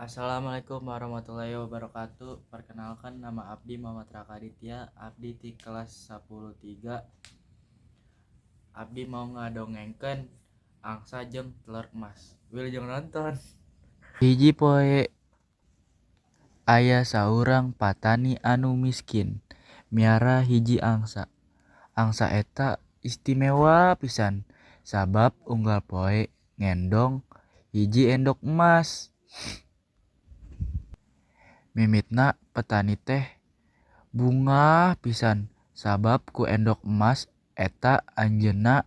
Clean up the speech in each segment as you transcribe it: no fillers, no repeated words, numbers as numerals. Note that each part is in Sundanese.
Assalamualaikum warahmatullahi wabarakatuh. Perkenalkan, nama abdi Muhammad Raka Aditya. Abdi ti kelas 10 3. Abdi mau ngadongengkeun Angsa jeung Telur Emas. Wilujeng nonton. Hiji poe aya saurang patani anu miskin miara hiji angsa. Angsa eta istimewa pisan sabab unggal poe ngendong hiji endog emas. Mimitna petani teh bungah pisan sabab ku endog emas eta anjeunna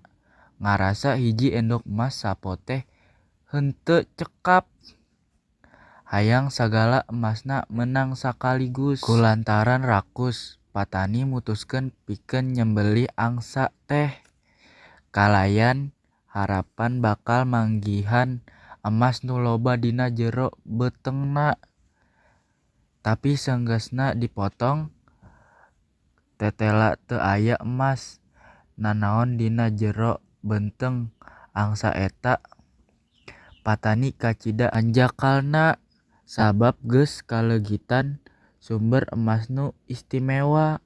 ngarasa hiji endog emas sapoe teh henteu cekap, hayang sagala emasna meunang sakaligus. Kulantaran rakus, patani mutuskeun pikeun nyembelih angsa teh kalayan harapan bakal manggihan emas nu loba dina jero beuteungna. Tapi saenggeusna dipotong, tetela teu aya emas nanaon dina jero beuteung angsa eta. Patani kacida hanjakalna sabab geus kaleugitan sumber emas nu istimewa.